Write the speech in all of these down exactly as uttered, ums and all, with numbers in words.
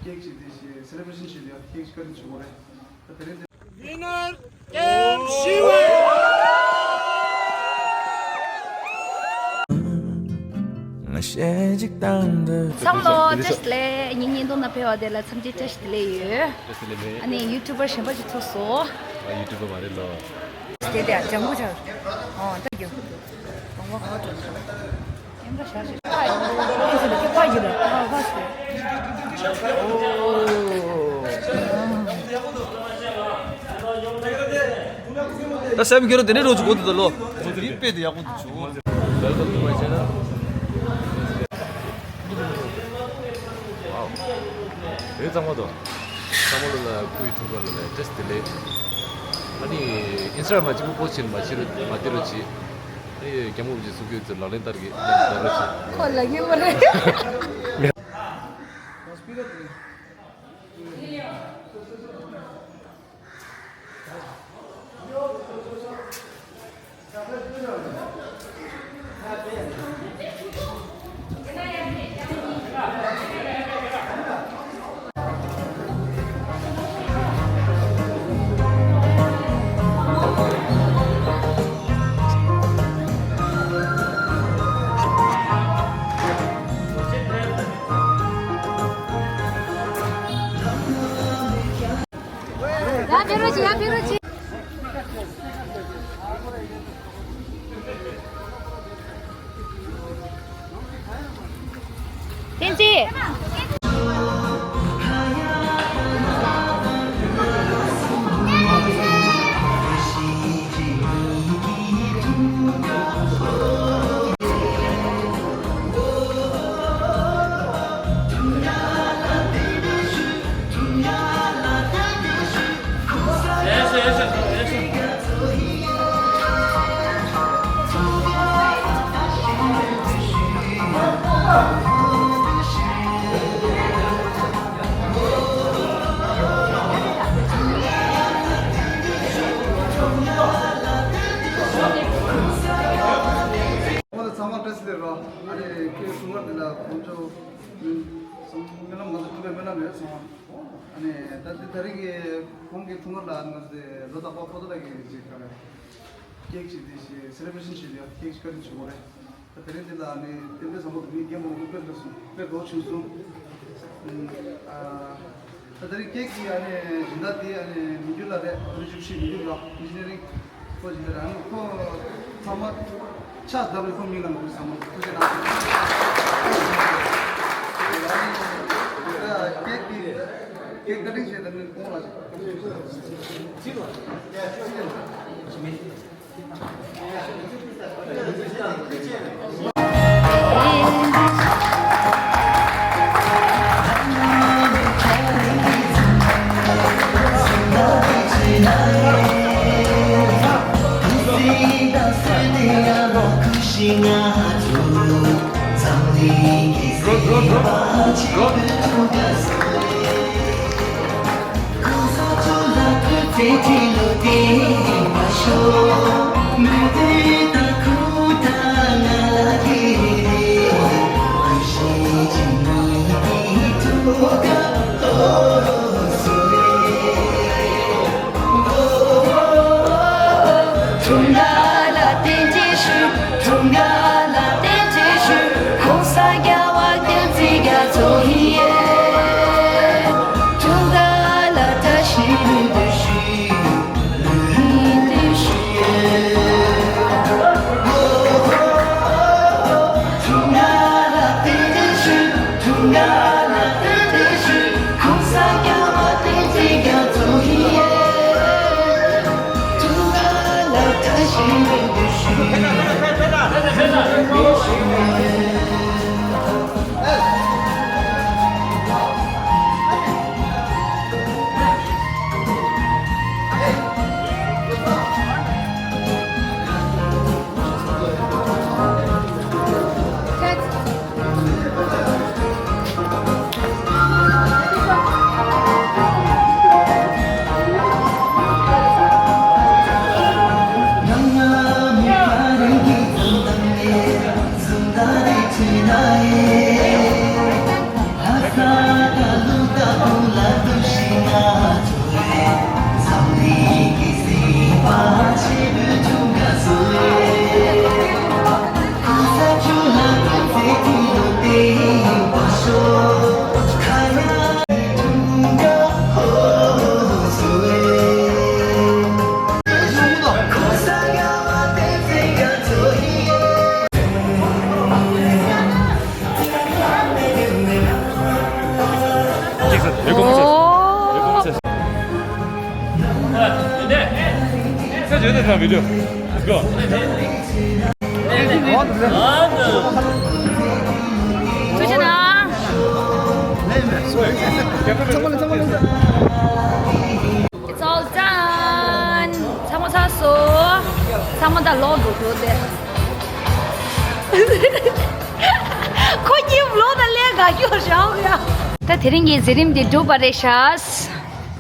ཀེག་ཅིག་དེ་ཞིག་སེ་ལེ་བྷ་རེ་ཤན་བྱེད་དུ་ཡ་ཀེག་ཅིག་བཀའ་དྲིན་ཆེན་པོ་རེད། ད་དེ་རིང་དེ། Winner ཀེམ་ཤི་ཝན། ཚང་མ་ལོ་བཀྲ་ཤིས་བདེ་ལེགས། ཉིན་ཉིན་ཐོག་ན་ཕེབས་པ་དེ་ལ་འཚམས་འདྲི་བཀྲ་ཤིས་བདེ་ལེགས་ཡོད། བཀྲ་ཤིས་བདེ་ལེགས། ཨ་ནི་ཡུ་ཊུབ་པར་གཞན་པ་ཞིག་ཐུག་སོང་། ཨ་ཡུ་ཊུབ་པར་མ་རེད་ལོ། དེ་དེ་ལྗང་གུ་ཆགས། ཨོ་ད་རྒྱུ། གོང་པ་ཧོ་ཏོ། ཨེམ་ར་ཤ་ཤ། ཁ་ཡི་ཁ་ཡི་ལ་ཁ་ཁ་ཤ། ད་སེམས་ཁྱེར་དེ་ནས་རོ་ཆུ་གོ་དུ་ལོ། འདི་དཔེ་དེ་ཡག་པོ་དུ་ཆུ། ཝེལ་ཀམ་ཊུ་མའི་ཆེ་ནལ། ཨེ་གཙང་མ་དོ། གཙང་མ་ལོ་ལ་སྐུའི་ཐུགས་ཀ་ལོ་ལ་བཀྲ་ཤིས་བདེ་ལེགས། ཨ་ནི་ཨིན་སི་ཊ་གྷ་རམ་ལ་གཅིག་པུ་པོ་སི་ཊི་བྱེད་ནི་མ་བྱེད་རོ་མ་བསྡད་རོ་བྱེད། ཨ་ནི་རྒྱ་མོ་བུ་ཅིག་སུ་སྐྱོད་ཚུར་ལག་ལེན་བསྟར་གི་ལག་རོ་བྱེད། ཁོ་ལ་ངེས་པ་རེད། ཡ་ཕེ་རོ་ཆི། ཡ་ཕེ་རོ་ཆི། བསྟན་འཛིན། ཚང་མ་བཀྲ་ཤིས་བདེ་ལེགས། ཨ་ནི་ཁྱེད་ཚང་མ་འདི་ལ་དགོངས་ཞུ། སྨོན་ལམ་ང་ཚོ་ཐུབ་པའི་སྨོན་ལམ་རེད་སོང་། ཨ་ནི་ད་ལྟ་ད་རེས་ཀྱི་ཁོང་གི་ཐུགས་སྣང་ལ་ང་ཚོ་ལོ་རྟག་པར་ཕོ་ཏོ་ལགས་ཀྱིས་ཅིག་ག་རེ་ཀེག་ཅིག་དེ་ཞིག་སེ་ལེ་བྷ་རེ་ཤན་བྱེད་དུ་ཡ་ཀེག་ཅིག་བཀའ་དྲིན་ཆེན་པོ་རེད། ད་དེ་རིང་འདི་ལ་ནི་བསྟན་པའི་བཟང་པོ་འདི་ཉིད་རྒན་པོ་མང་པོ་དཔེ་འདྲ་སོང་དཔེ་དགའ་བོ་བྱུང་སོང་། ཨ་ད་དེ་རིང་ཀེག་གི་ཨ་ནི་སྦྱིན་བདག་དེ་ཨ་ནི་མི་འགྱུར་ལགས་རེད། ཨ་ནི་བཞུགས་ཤིག་མི་འགྱུར་ལགས་ཨིན་ཇི་ནི་ཡ་རིང་ཁོ་ཞིག་རེད། ཨ་ནི་ཁོ་ཚང་མ་ཕྱག་བརྡབ་རེད། ཁོ་མིང་ལ་ངོ་ཚང་མ་ཐུགས་རྗེ་གནང་། ཨ་ནི་ཀེག་གི་ཀེག་བཀའ་དྲིན་ཆེ། ད་ནི་ཁོང་ལ་ཞིག Video. Let's go. ཐུགས་རྗེ་གནང་། It's all done. ཚང་མ་ཚར་སོང་། ཚང་མ་ད་ལོག་འགྲོ་འགྲོ་དེ། ཁོ་གཉིས་ལོག་ད་ལས་ག་ཡོད་རང་ཡ། ད་དེ་རིང་གི་མཛད་རིམ་འདི་གྲུབ་པ་རེད་ཤག་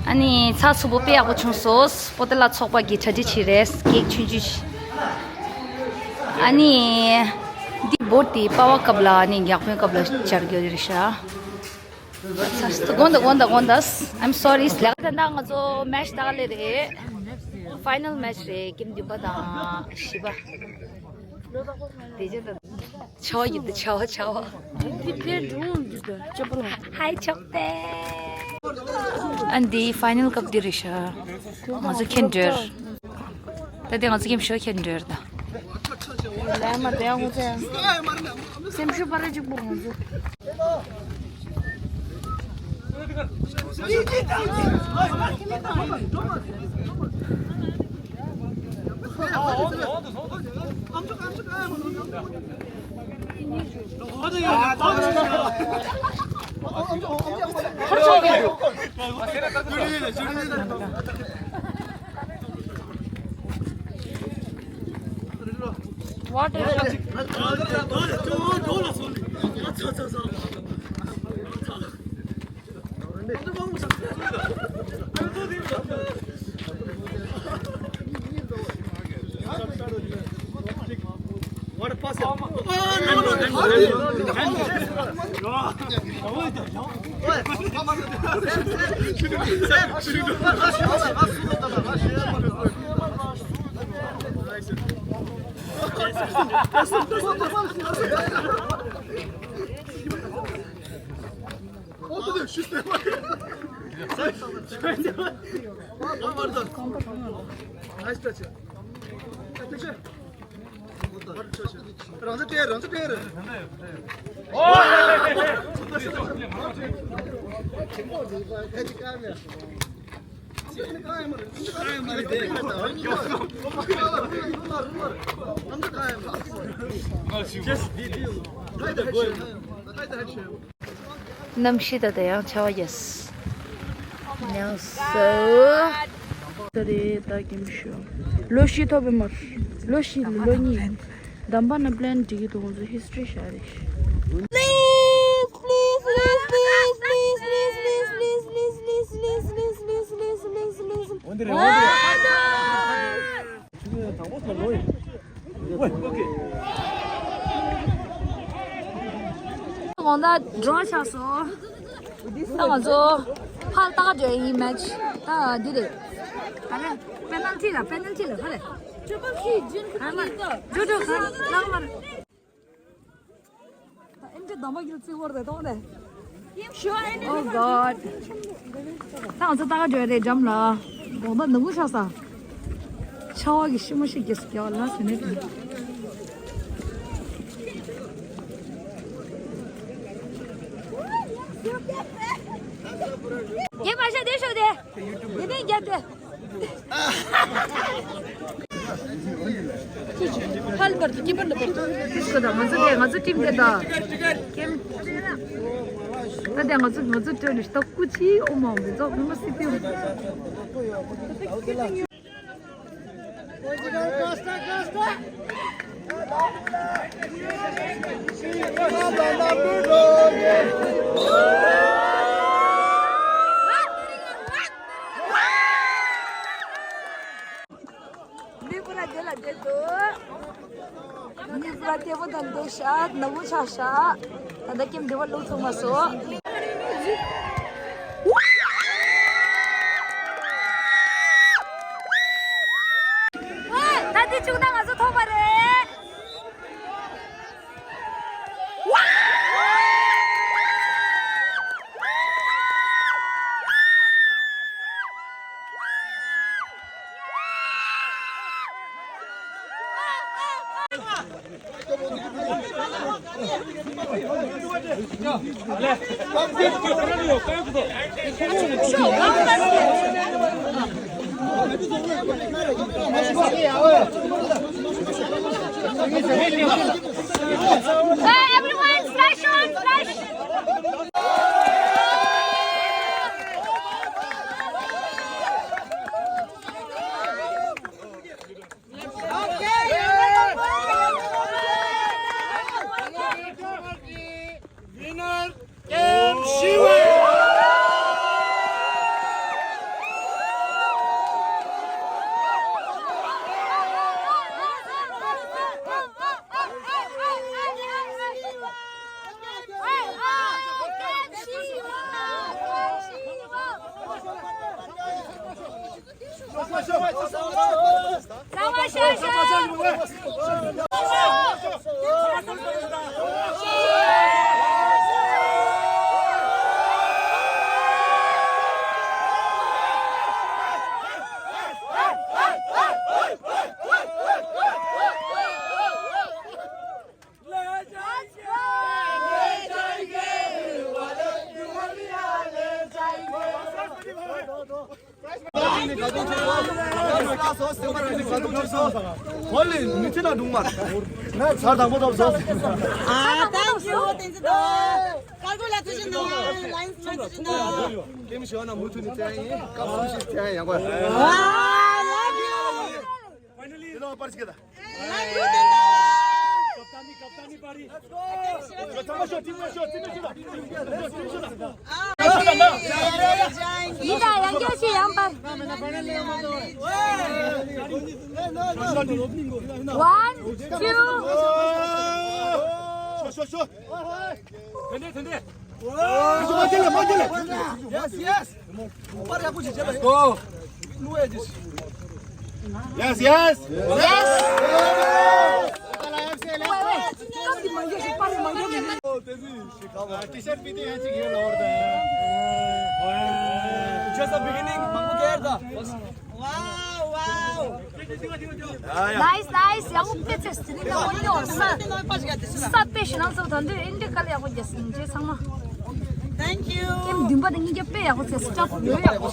ཨ་ནི་ཚགས་ཚུད་པོ་དཔེ་ཡག་པོ་བྱུང་སོང་། པོ་ཏཱ་ལ་ཚོགས་པ་གི་གྲ་སྒྲིག་བྱས་རེད། གེག་ཆུང་ཆུང་ཞིག་ཨ་ནི་འདི་བོར་དེ་པ་ཝ་ཀབ་ལ་ཨ་ནི་ཡག་པོའི་ཀབ་ལ་སྦྱར་དགོས་རེད་ཤག་དགོངས་དག་དགོངས་དག་དགོངས་དག I'm sorry. ལགས་ད་ལྟ་ང་ཚོ་མེ་ཆི་ད་ག་ལེ་རེད། ཕའི་ནལ་མེ་ཆི་རེད། ཀེམ་བདུན་པ་དང་བཞི་པ། དེ་རྗེས་ད་ཆར་པ་ཡིན་ད་ཆར་པ་ཆར་པ། ཧའི་ཆོག་པས། ཨ་འདི་ཕའི་ནལ་ཀབ་འདི་རེད་ཤག་ང་ཚོ་ཁེན་འགྲོར། ད་དེ་ང་ཚོ་ཀེམ་ཤོ་ཁེན་འགྲོར་ད། ལས་མ་དེ་ཡང་ངོ་ཚ་ཡང་། སེམས་ཤུགས་སྤར་རེ་གཅིག་པུར་ང་ཚོ། What is རང་ཚོ་སྤྲད་རང་ཚོ་སྤྲད་རེད། གནམ་གཤིས་ད་ལྟ་ཡང་ཆར་པ་ཡོད། ཉལ་སོ། ད་རེད་ད་ཀེམ་ཤོ། ལོ་བཞི་ཐོབ་པའི་མར། ལོ་བཞི་ལོ་གཉིས། འདམ་པ་ན་པི་ལན་འགྲིག་གི་འདུག་ང་ཚོ་ཧིས་ཊི་རི་ཤར་རེད། དགོང་དག་འགྲོ་ཆགས་སོང་། ད་ང་ཚོ་ཕར་ལྟ་ག་འགྲོ་ཡིན། མེ་ཆི་ད་འདི་རེད། ད་རེད། པེ་ནལ་ཊི་ལ་པེ་ནལ་ཊི་ལ་ཧ་རེད། ཨ་མ། འགྲོ་འགྲོ་ཧ་ལག་མ་རེད། Oh God. ད་ང་ཚོ་ལྟ་ག་འགྲོ་རེད་འགྲམ་ལ། དགོང་དག་ནག་པོ་ཆགས་ས། ཆར་པ་གི་ཤི་མོ་ཤི་རྒྱས་སུ་རྒྱས་པ་ལ་ཟེར་ནས། རྒྱས་པ་ཤ་དེ་ཤོ་དེ། དེ་ནས་རྒྱས་ཏེ། ཧལ་བར་དུ་ཀི་པར་ལ་བར་དུ། ཁོ་དང་ང་ཚོ་དེ་ང་ཚོ་ཊིམ་དེ་དང་། ཀེམ། ད་དེ་ང་ཚོ་ང་ཚོ་ཊིམ་ནི་ད་སྐུ་ཕྱིའི་ཨོ་མ་འོང་དེ་ཚོ་ང་སི་ཏིམ། མི་པུ་ར་དེ་ལ་བསྡད་འདུག་མི་པུ་ར་དེ་པོ་དང་བསྡད་ཤག་ནག་པོ་ཆགས་ཤག་ད་ལྟ་ཀེམ་འདི་བ་བླུགས་ཐུབ་མ་སོང་། ད་འདི་བཅུག་ན་ང་ཚོ་ཐོབ་པ་རེད། Hey, everyone, flash on, flash. Winner, K M Shiva! ཨ། Thank you. དེ་ཚོ་དང་། དཀར་པོ་ལ་ཐུགས་རྗེ་གནང་། ལའིན་ལ་ཐུགས་རྗེ་གནང་། ཀེམ་ཤོ་ན་མུ་མཐུད་ནས་བསྟན་ཡིན། སྐབས་སུ་ཞིག་བསྟན་ཡག་པ། ཨ། Love you. དེ་ལ་པར་ཞིག་ག་ད། Love you. ཡིན་ད་ཡང་བསྐྱར་ཞིག་ཡང་པར། One, two. Yes, yes. Yes, yes. Yes. T-shirt ཕྱིས་ཏེ་ཡང་གཅིག་ཡོད་ལ་བར་དུ། Just the beginning. མང་པོ་གེར་ད། Wow, wow. Nice, nice. ཡག་པོ་དཔེ་ཚེ་སི་ནི་ལ་འོ་ཉོ་ས། ས་དཔེ་ཞེ་ནང་ཚོ་ད་འདོད་ཨིན་དྲི་ཁ་ལ་ཡག་པོ་རྒྱ་སྲིན་རྗེ་ཚང་མ། Thank you. ཀེམ་བདུན་པ་དང་གཉིས་བརྒྱ་དཔེ་ཡག་པོ་ཚེ་སི་སྐྲ་ཕུ་ཡོད་ཡག་པོ།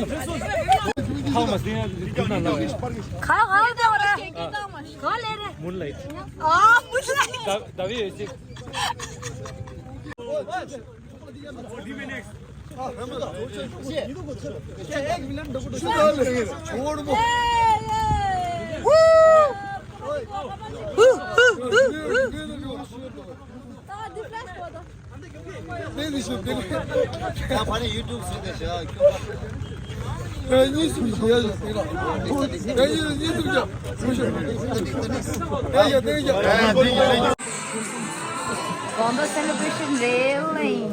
How much? ག་ག་ལ་དེ་བ་ར། ག་ལེ་རེ། Moonlight. ཨ། Moonlight. ད་ད་བི་ཡོད་ཅིག Bondo celebration railing.